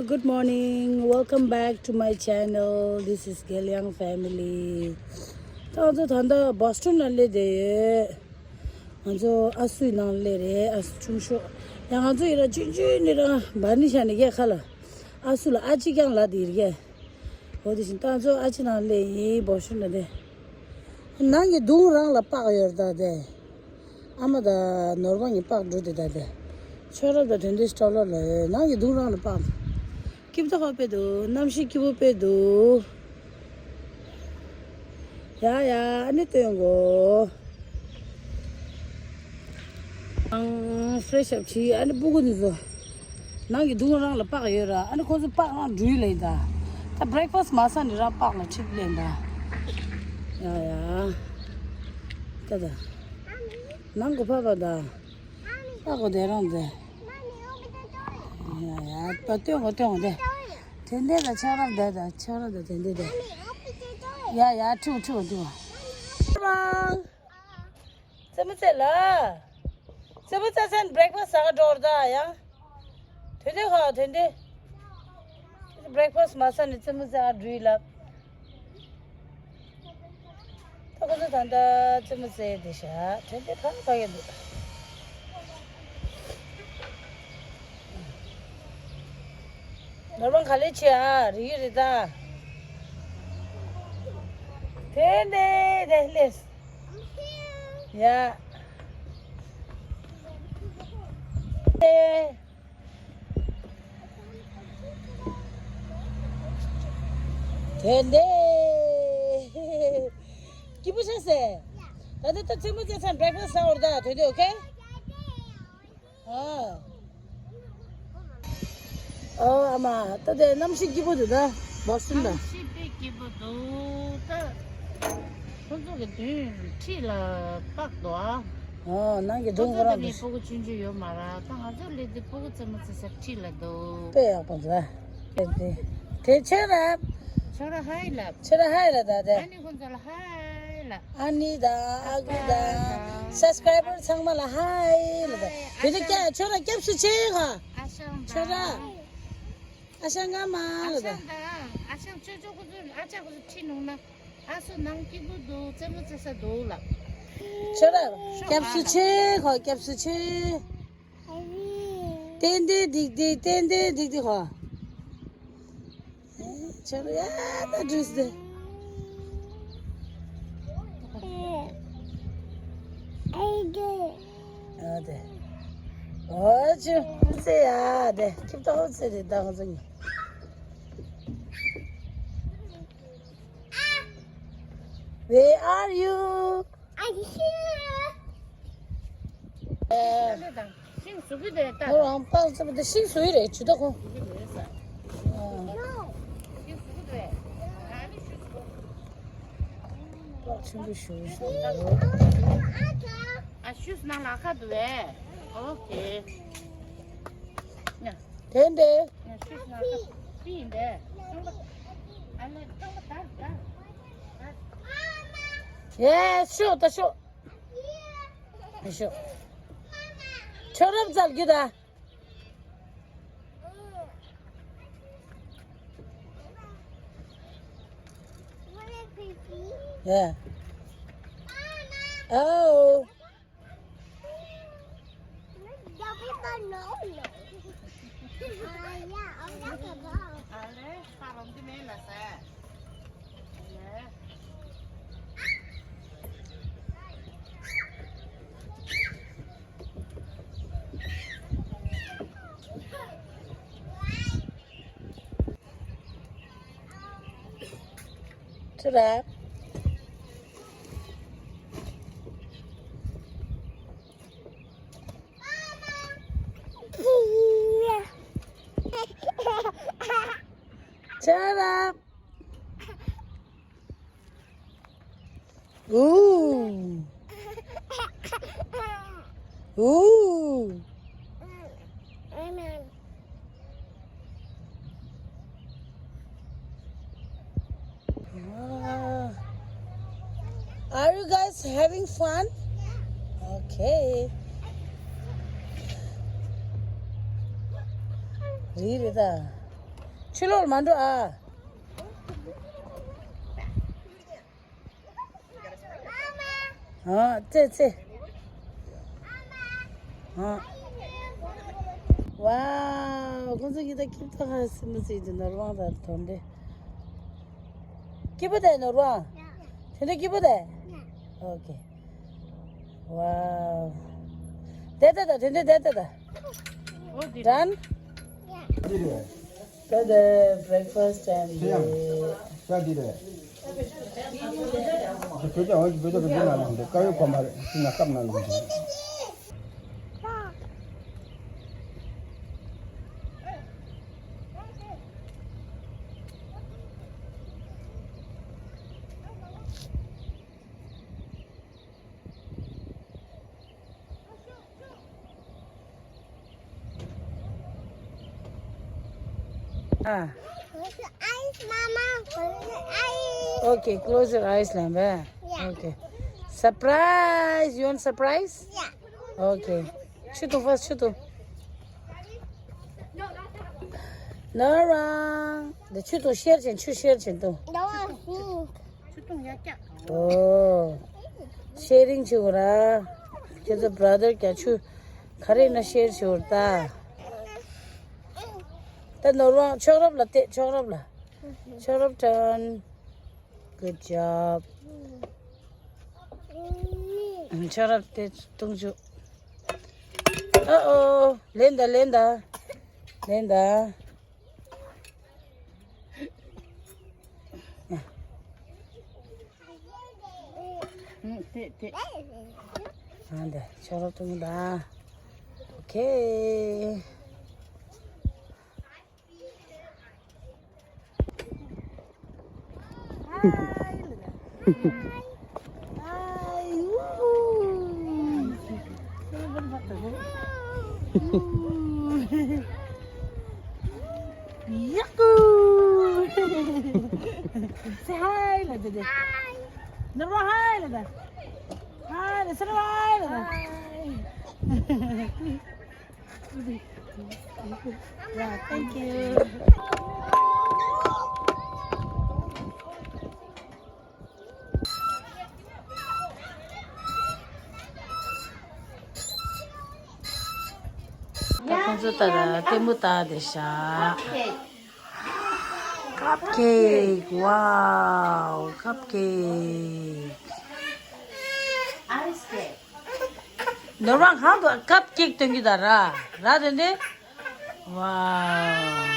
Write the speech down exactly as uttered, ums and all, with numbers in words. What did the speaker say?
Good morning, welcome back to my channel. This is Gelyang family. ད་ང་ཚོ་ད་ལྟ་Boston་ལ་སླེབས་བསྡད་ཡོད། ང་ཚོ་ཨ་སུའི་ནང་སླེབས་རེད། ཨ་སུ་ཆུང་ཤོས། ཡང་ང་ཚོ་ཡིན་ན་ཆུང་ཆུང་ནས་རང་འབར་ནི་ཤ་ནས་ག་ཁ་ལ། ཨ་སུ་ལ་ཨ་ཅེ་རྐྱང་ལ་དེ་རེད། འོ་དེ་བཞིན་ད་ང་ཚོ་ཨ་ཅེ་ནང་སླེབས་ཡིན། Boston་ལ་དེ། ནང་གི་གདུང་རང་ལ་སྤགས་ཡོད་ད་དེ། ཨ་མ་དང་ནོར་བ་གཉིས་སྤགས་འགྲོ་དེ་ད་དེ། ཆོས་རབ་དང་དོན་ལྡན་སྤྲོ་ལོ་ལ་ནང་གི་གདུང་རང་ལ་སྤགས། སྐྱིད་པོ་ཧོ་དཔེ་འདུག་གནམ་གཤིས་སྐྱིད་པོ་དཔེ་འདུག་ཡ་ཡ་ཨ་ནི་སྟོན་གོ། ཨང་fresh up་བྱས། ཨ་ནི་སྤུ་གུ་འདི་ཚོ་ནང་གི་གདུང་རང་ལ་སྤགས་ཡོད་ར། ཨ་ནི་ཁོ་ཚོ་སྤགས་རང་འགྲུལ་ལེན་ད། ད་breakfast་མ་ཟ་ནས་རང་སྤགས་ལ་ཁྲིད་ལེན་ད། ཡ་ཡ། ད་ད། ནང་གོ་ཕ་པ་ད། སྤགས་གོ་དེ་རང་ད། ཡ་ཡ་ད་སྟོན་གོ་སྟོན་གོ་དེ། དེ་འདྲ་ད་ཆ་ར་ད་ད་ཆ་ར་ད་དེ་འདྲ་ད། ཡ་ཡ་ཁྲིད་ཁྲིད་ཁྲིད། རྩེད་མོ་རྩེ་ལ། རྩེད་མོ་རྩེ་ཚན་breakfast་ཟ་ག་འགྲོ་ར་ད་ཡང་། དོན་ལྡན་ཧ་དོན་ལྡན། breakfast་མ་ཟ་ནས་རྩེད་མོ་རྩེ་ག་འགྲོ་ཡི་ལབ། ད་ཁོ་ཚོ་ད་ལྟ་རྩེད་མོ་རྩེ་བསྡད་ཤག་དོན་ལྡན་ཕ་ཕ་གི་འདུག་ནོར་བ་ག་ལེ་ཆེ་ཨ་རི་ཡི་རི་ད། དོན་ལྡན་དེ་ལེས། ཡ། དེ། དོན་ལྡན། སྐྱིད་པོ་ཤག་སེ། ད་ལྟ་ད་རྩེད་མོ་རྩེ་ཚར་breakfast་ཟ་འོར་ད་དོན་ལྡན་okay། ཨ། ཨོ་ཨ་མ། ད་དེ་གནམ་གཤིས་སྐྱིད་པོ་འདུག་ད་Boston་ལ། གནམ་གཤིས་དཔེ་སྐྱིད་པོ་འདུག་ད། ཁོ་ཚོ་གི་མདུན་ཁྲི་ལ་སྤགས་འདུག་ཨ། ཨོ་ནང་གི་གདུང་ཁོ་ཁོ་རང་འདུག་ཚོ་གི་མི་སྤུ་གུ་ཆུང་ཆུང་ཡོད་མ་རེད། ད་ང་ཚོ་སླེབས་དུས་སྤུ་གུ་རྩེད་མོ་རྩེ་ས་ཁྲི་ལ་འདུག་དཔེ་ཡག་པོ་འདུག་ཨ། དེ་དེ་དེ་ཁྱོད་ར། ཁྱོད་ར་ཧའི་ལབ། ཁྱོད་ར་ཧའི་ལབ་ད་དེ། ཨ་ནི་ཁོ་ཚོ་ལ་ཧའི་ལབ། ཨ་ནི་དང་ཨ་ཁུ་དང་subscriber་ཚང་མ་ལ་ཧའི་ལབ་ད། དེ་ནི་ཀྱ་ཁྱོད་ར་སྐྱབས་སུ་མཆི་ག་ཨ་ཞང་ཁྱོད་ར། དང་། ཨ་ཞང་ང་མ་ཨ་ལ་ད། ཞང་དང་ཨ་ཞང་ཅོ་ཅོ་ཁོ་ཚོ་ཨ་ཅག་ཁོ་ཚོ་ཁྲིད་ནུག་ན། ཨ་སོ་ནང་སྐྱིད་པོ་འདུག་རྩེད་མོ་རྩེ་ས་འདུག་ལབ། ཁྱོད་ར་སྐྱབས་སུ་མཆི་ཁོ་སྐྱབས་སུ་མཆི། ཏན་ཏན་སྡིག་སྡིག་ཏན་ཏན་སྡིག་སྡིག་ཧོ། ཁྱོད་ར་ཡ་ད་འགྲུས་ཏེ། ཨ་དེ། ཨོ་ཅི་ཚེ་ཡ་དེ་ཁྱིམ་ཐོག་ཚེ་དེ་ད་ང་ཚོ་ཉོ། Where are you? I'm here. ཤིང་བཟོ་གི་རེད་ད། ཁོ་རང་པང་ཙམ་དེ་ཤིང་བཟོ་ཡི་རེད་ཇུ་ད་ཁོ། ཤིང་བཟོ་གི་རེད། ཨ་ནི་ཤིང་བཟོ་གི་རེད། ཨ་ནི་ཤིང་བཟོ་གི་རེད། པགས་ཆེན་པོ་ཞིག་བཟོ་གི་རེད། ཨ་ཤུས་ནང་ལ་ཁ་འདུག་བས། ཨོ་ཁེ། དེ་འདྲས། ཡེ་ཤོག་ད་ཤོག་ཡེ་ཤོག་ཁྱོད་རབ་བཙལ་རྒྱུ་ད། ཡེ། ཨའོ། ཁྱོད་ར། ཁྱོད་ར། Ooh. Ooh. Wow. Are you guys having fun? Okay. Read it out. ཕྱི་ལོགས་མ་འགྲོ་ཨ། ཨ་ཙེ་ཙེ། ཨ། ཝའོ། ཁོང་ཚོ་གི་ད་ཁྱིམ་ཐོག་ཧ་སི་མི་སི་དེ་ནོར་ཝང་དང་དོན་འདྲེ། སྐྱིད་པོ་དེ་ནོར་ཝང་། དེ་འདྲ་སྐྱིད་པོ་དེ། ཨོ་ཁེ། ཝའོ། དེ་ད་ད་དེ་འདྲ་དེ་ད་ད། Done? འདི་རེད། ད་ད་breakfast and དེ་ཡང་ད་འདི་རེད། དེ་བོད་ལྗོངས་བོད་ལྗོངས་ཀྱི་འདི་ན་ལོག་འདུག་དཀར་ཡོལ་གོང་མ་རེད། ཤིང་ནགས་སྐབས་ན་ལོག་འདུག Ah. Close your eyes, Mama. Close your eyes. Okay, close your eyes, Lambe. Yeah. Okay. Surprise! You want surprise? Yeah. Okay. Chutu first, chutu. Nora, the chutu share chin, chu share chin tu. Nora, ཨོ། ཤེར་རིང་བྱེད་དགོས་ར། ཁྱེད་ཚོ་བྷ་ར་དར་རྒྱ་ཆུ་ག་རེ་ན་ཤེར་བྱེད་དགོས་ར་ད། ད་ནོར་བ་ཆོག་རབ་ལ་བལྟས། ཆོག་རབ་ལ། ཆོག་རབ་turn. Good job. ཆོག་རབ་བལྟས་གཏོང་རྒྱུ། ཨ་ཨོ། ལེན་ད་ལེན་ད། ལེན་ད། ཨ་འདི་ཆོག་རབ་གཏོང་ད། ཨོ་ཁེ། Hi. Woohoo. Yahoo. Say hi, la dede. Hi. Nora, hi, la da. Hi, la, say hi, la da. Hi. Yeah, thank you. ད་ཁོང་ཚོ་ད་ལྟད་མོ་ལྟ་བསྡད་ཤག Cupcake. Wow, cupcake. Ice cream. ནོར་བ་གང་དུ་ཁབ་ཀེག་སྟོན་གྱི་ད་ར་ར་དེ་འདྲེ། Wow.